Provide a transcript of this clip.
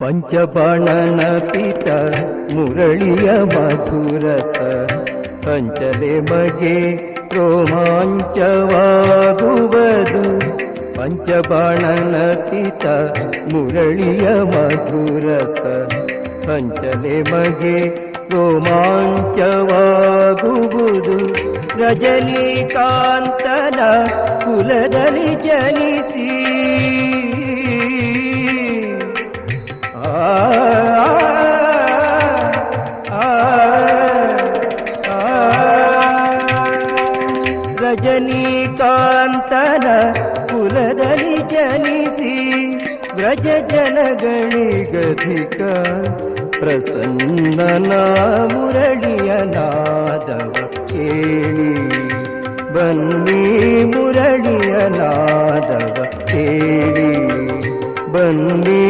ಪಂಚಬಾಣನ ಪಿತ ಮುರಳಿಯ ಮಧುರಸ ಹಂಚಲೆ ಮಗೆ ರೋಮಾಂಚವಾಗುವುದು. ಪಂಚಬಾಣನ ಪಿತ ಮುರಳಿಯ ಮಧುರಸ ಹಂಚಲೆ ಮಗೆ ರೋಮಾಂಚವಾಗುವುದು. ರಜನಿಕಾಂತನ ಕುಲದಲ್ಲಿ ಜನಿಸಿ ಆ ಆ ಆ ರಜನಿಕಾಂತನ ಕುಲದಲ್ಲಿ ಜನಿಸಿ ವ್ರಜ ಜನಗಳಿಗಧಿಕ ಪ್ರಸನ್ನನ ಮುರಳಿಯ ನಾದವ ಕೇಳಿ ಬನ್ನಿ, ಮುರಳಿಯ ನಾದವ ಕೇಳಿ ಬನ್ನಿ.